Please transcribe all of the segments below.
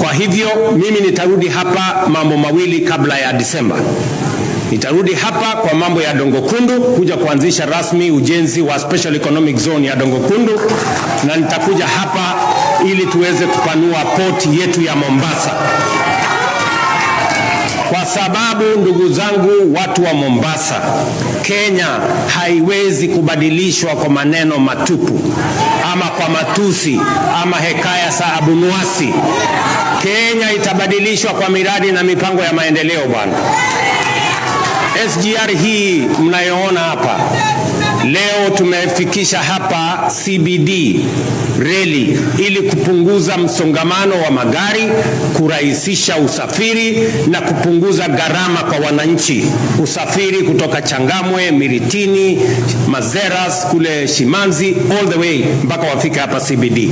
Kwa hivyo mimi nitarudi hapa mambo mawili kabla ya Disemba. Nitarudi hapa kwa mambo ya Dongo Kundu kuja kuanzisha rasmi ujenzi wa Special Economic Zone ya Dongo Kundu, na nitakuja hapa ili tuweze kupanua port yetu ya Mombasa, kwa sababu ndugu zangu, watu wa Mombasa, Kenya haiwezi kubadilishwa kwa maneno matupu ama kwa matusi ama hekaya za Abunuwasi. Kenya itabadilishwa kwa miradi na mipango ya maendeleo bwana. SGR hii mnayoona hapa leo tumefikisha hapa CBD reli ili kupunguza msongamano wa magari, kurahisisha usafiri na kupunguza gharama kwa wananchi kusafiri kutoka Changamwe, Miritini, Mazeras kule Shimanzi all the way mpaka wafike hapa CBD.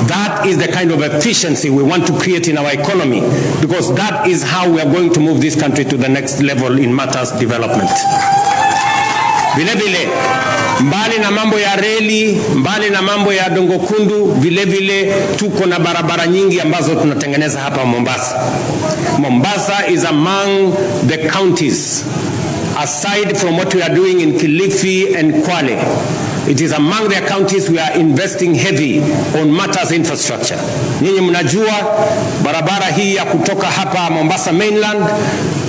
That is the kind of efficiency we want to create in our economy because that is how we are going to move this country to the next level in matters development. Vile vile mbali na mambo ya reli, mbali na mambo ya Dongo Kundu, vile vile tuko na barabara nyingi ambazo tunatengeneza hapa Mombasa. Mombasa is among the counties, aside from what we are doing in Kilifi and Kwale, it is among the counties we are investing heavy on matters infrastructure. Nyinyi mnajua barabara hii ya kutoka hapa Mombasa mainland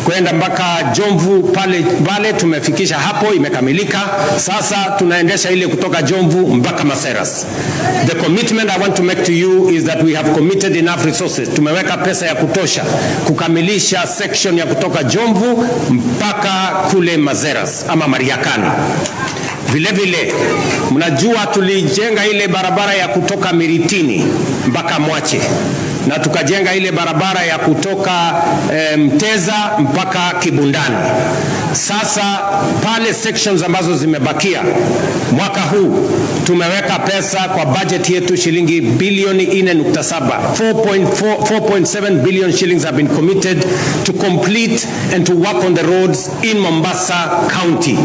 kwenda mpaka Jomvu pale pale tumefikisha hapo, imekamilika. Sasa tunaendesha ile kutoka Jomvu mpaka Maseras. The commitment I want to make to you is that we have committed enough resources. Tumeweka pesa ya kutosha kukamilisha section ya kutoka Jomvu mpaka kule Mazeras ama Mariakani. Vile vile mnajua tulijenga ile barabara ya kutoka Miritini mpaka Mwache na tukajenga ile barabara ya kutoka Mteza mpaka Kibundani. Sasa pale sections ambazo zimebakia mwaka huu tumeweka pesa kwa budget yetu shilingi bilioni 4.7. 4.7 billion shillings have been committed to complete and to work on the roads in Mombasa County.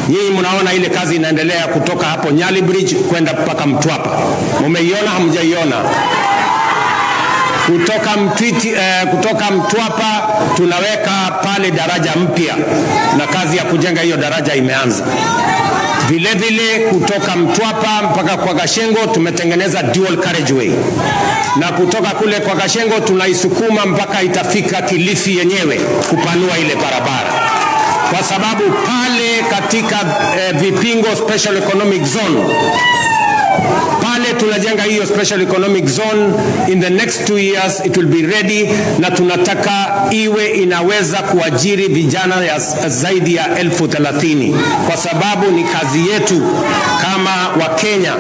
Nyinyi mnaona ile kazi inaendelea kutoka hapo Nyali Bridge kwenda mpaka Mtwapa. Mumeiona hamjaiona? Kutoka Mtwiti, kutoka Mtwapa tunaweka pale daraja mpya na kazi ya kujenga hiyo daraja imeanza. Vile vile kutoka Mtwapa mpaka kwa Kashengo tumetengeneza dual carriageway, na kutoka kule kwa Kashengo tunaisukuma mpaka itafika Kilifi yenyewe kupanua ile barabara, kwa sababu pale katika Vipingo Special Economic Zone pale tunajenga hiyo special economic zone. In the next 2 years it will be ready, na tunataka iwe inaweza kuajiri vijana ya zaidi ya 30,000 kwa sababu ni kazi yetu kama Wakenya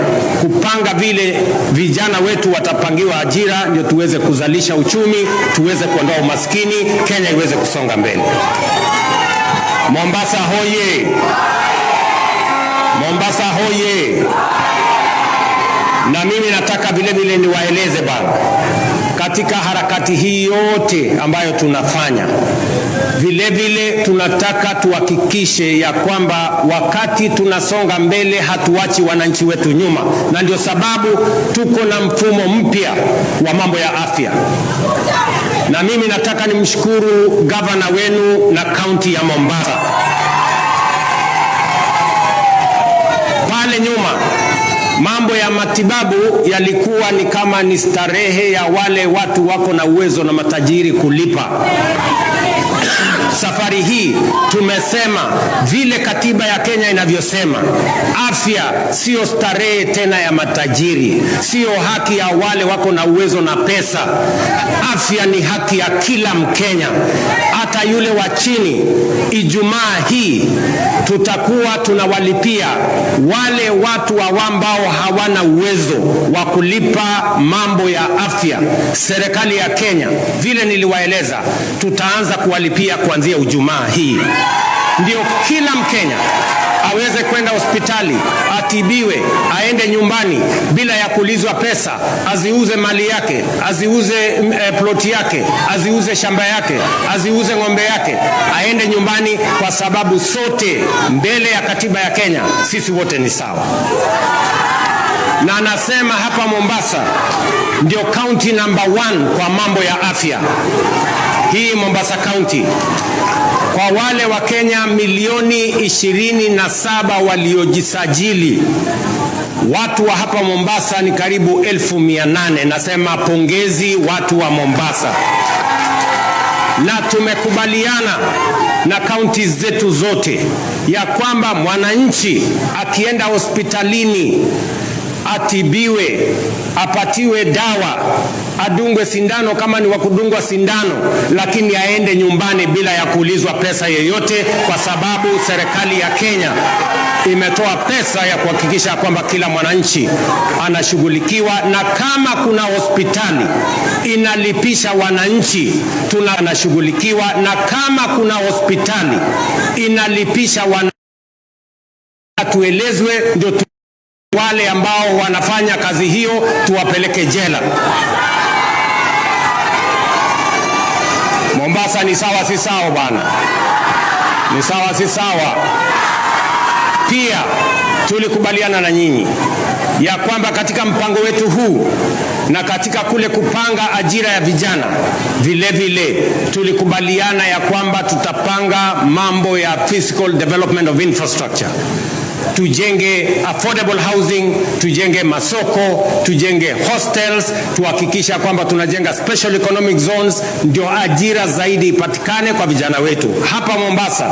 kupanga vile vijana wetu watapangiwa ajira, ndio tuweze kuzalisha uchumi, tuweze kuondoa umaskini, Kenya iweze kusonga mbele. Mombasa hoye! Mombasa hoye! Na mimi nataka vile vile niwaeleze bana, katika harakati hii yote ambayo tunafanya, vile vile tunataka tuhakikishe ya kwamba wakati tunasonga mbele hatuachi wananchi wetu nyuma, na ndio sababu tuko na mfumo mpya wa mambo ya afya. Na mimi nataka nimshukuru gavana wenu na kaunti ya Mombasa. Pale nyuma mambo ya matibabu yalikuwa ni kama ni starehe ya wale watu wako na uwezo na matajiri kulipa. Safari hii tumesema vile katiba ya Kenya inavyosema, afya sio starehe tena ya matajiri, sio haki ya wale wako na uwezo na pesa. Afya ni haki ya kila Mkenya, hata yule wa chini. Ijumaa hii tutakuwa tunawalipia wale watu ambao hawana uwezo wa kulipa mambo ya afya. Serikali ya Kenya, vile niliwaeleza, tutaanza kuwalipia kuanzia Ijumaa hii, ndio kila Mkenya aweze kwenda hospitali atibiwe, aende nyumbani bila ya kuulizwa pesa, aziuze mali yake, aziuze ploti yake, aziuze shamba yake, aziuze ng'ombe yake, aende nyumbani, kwa sababu sote mbele ya katiba ya Kenya sisi wote ni sawa. Na anasema hapa Mombasa ndio county number one kwa mambo ya afya, hii Mombasa County. Kwa wale wa Kenya milioni 27 waliojisajili, watu wa hapa Mombasa ni karibu 800,000. Nasema pongezi watu wa Mombasa, na tumekubaliana na kaunti zetu zote ya kwamba mwananchi akienda hospitalini atibiwe, apatiwe dawa, adungwe sindano kama ni wa kudungwa sindano, lakini aende nyumbani bila ya kuulizwa pesa yeyote, kwa sababu serikali ya Kenya imetoa pesa ya kuhakikisha kwamba kila mwananchi anashughulikiwa, na kama kuna hospitali inalipisha wananchi tunashughulikiwa, na kama kuna hospitali inalipisha wananchi tuelezwe, ndio wale ambao wanafanya kazi hiyo tuwapeleke jela. Mombasa ni sawa si sawa bwana? Ni sawa si sawa? Pia tulikubaliana na nyinyi ya kwamba katika mpango wetu huu na katika kule kupanga ajira ya vijana, vile vile tulikubaliana ya kwamba tutapanga mambo ya physical development of infrastructure, tujenge affordable housing, tujenge masoko, tujenge hostels, tuhakikisha kwamba tunajenga special economic zones, ndio ajira zaidi ipatikane kwa vijana wetu. Hapa Mombasa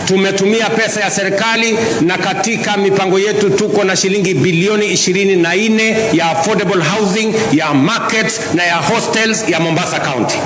tumetumia pesa ya serikali na katika mipango yetu tuko na shilingi bilioni 24 ya affordable housing, ya markets na ya hostels ya Mombasa County.